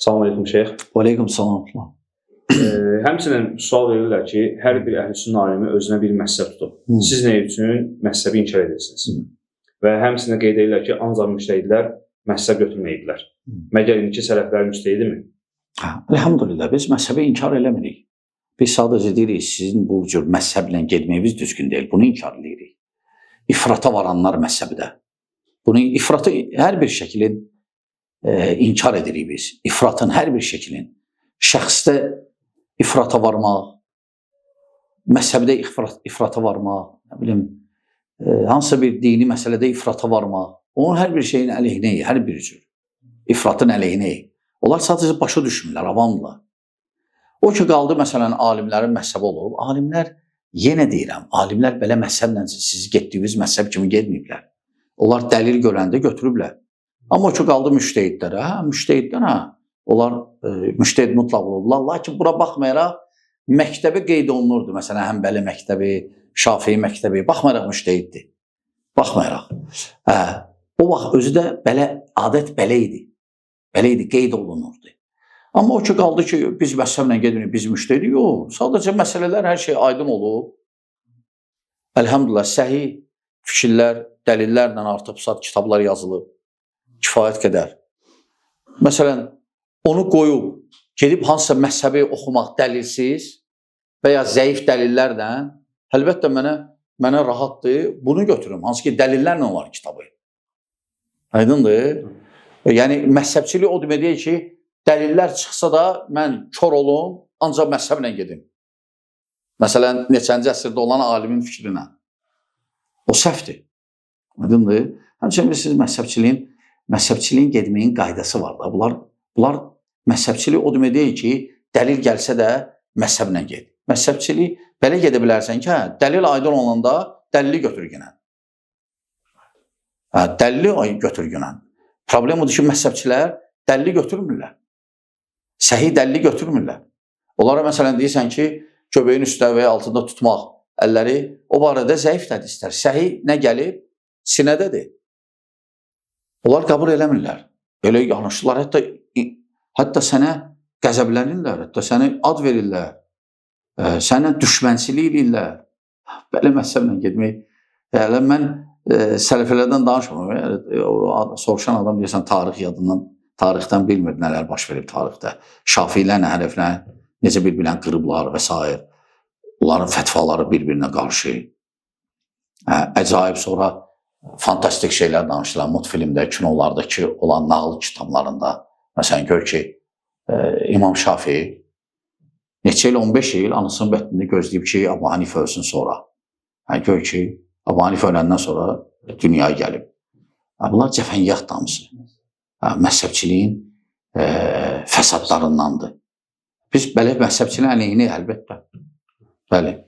Salam aleykum şeyx. Və aleykum salam. Həmçinin sual verirlər ki, hər bir əhl-i alimi özünə bir məzhəb tutub. Siz nə üçün məzhəbi inkar edirsiniz? Və həmçinin qeyd edirlər ki, ancaq müctəhidlər məzhəb götürməyiblər. Məgər indiki sələflər müctəhidimi? Elhamdülillah, biz məzhəbi inkar eləmirik. Biz sadəcə deyirik, sizin bu cür məzhəblə getməyiniz düzgün deyil. Bunu inkar edirik. İfrata varanlar məzhəbdə. Bunu ifratı hər bir şəklin inkar edirik biz. İfratın hər bir şəklin. Şəxsdə ifrata varmaq, məzhəbdə ifrata varmaq, nə bilim, hansısa bir dini məsələdə ifrata varmaq, onun hər bir şeyin əleyhinə, hər bir cür ifratın əleyhinə. Onlar sadəcə başa düşmürlər, avamdırlar. O ki qaldı, məsələn, alimlərin məzhəbi olub. Alimlər, yenə deyirəm, alimlər belə məzhəblə siz getdiyiniz məzhəb kimi getməyiblər. Onlar dəlil görəndə götürüblər. Amma o ki qaldı müştehidlərə, hə, müştehidlər, hə, onlar müştehid mutlaq olublar. Lakin bura baxmayaraq məktəbi qeyd olunurdu. Məsələn, Həmbəli məktəbi, Şafii məktəbi, baxmayaraq müştehiddir. Baxmayaraq. Hə, o vaxt özü də belə, adət belə idi. Belə idi, qeyd olunurdu. Amma o ki qaldı ki, biz məzhəblə gedirik, biz müştehid, yox. Sadəcə məsələlər, hər şey aydın olub. Elhamdülillah, səhih fikirlər, dəlillərlə artıq sat kitablar yazılıb. Kifayət qədər. Məsələn, onu qoyub, gedib hansısa məzhəbi oxumaq dəlilsiz və ya zəif dəlillərlə, əlbəttə mənə rahatdır, bunu götürüm. Hansı ki, dəlillərlə olar kitabı. Aydındır? Yəni, məzhəbçilik o demək deyil ki, dəlillər çıxsa da mən kor olum, ancaq məzhəblə gedim. Məsələn, neçənci əsrdə olan alimin fikrinə. O səhvdir. Aydındır? Həmçinin bilirsiniz, məzhəbçiliyin getməyin qaydası var da. Bunlar məzhəbçilik o demək deyil ki, dəlil gəlsə də məzhəblə get. Məzhəbçilik belə gedə bilərsən ki, hə, dəlil aydın olanda dəlili götür günə. Hə, dəlili götür günə. Problem odur ki, məzhəbçilər dəlili götürmürlər. Səhih dəlili götürmürlər. Onlara məsələn deyirsən ki, göbəyin üstə və ya altında tutmaq əlləri, o barədə zəif hədislər. Səhih nə gəlib? Sinədədir. Onlar qəbul eləmirlər. Elə yanaşırlar, hətta sənə qəzəblənirlər, hətta sənə ad verirlər, sənə düşmənçilik eləyirlər. Belə məzhəblə getmək. Hələ mən sələfələrdən danışmıram. Yəni, soruşan adam deyirsən, tarix yadından, tarixdən bilmir nələr baş verib tarixdə. Şafiilərlə, hənəflər necə bir-birinə qırıblar və s. Onların fətvaları bir-birinə qarşı. Əcaib sonra fantastik şeylər danışırlar. Multfilmdə, kinolardakı olan nağıl kitablarında. Məsələn, gör ki, İmam Şafii neçə il, 15 il anasının bətnini gözləyib ki, Əbu Hanifə ölsün sonra. Hə, gör ki, Əbu Hanifə öləndən sonra dünyaya gəlib. Hə, bunlar cəfəngiyat damısı. Hə, məzhəbçiliyin fəsadlarındandır. Biz belə məzhəbçiliyin əleyhinə əlbəttə. Bəli.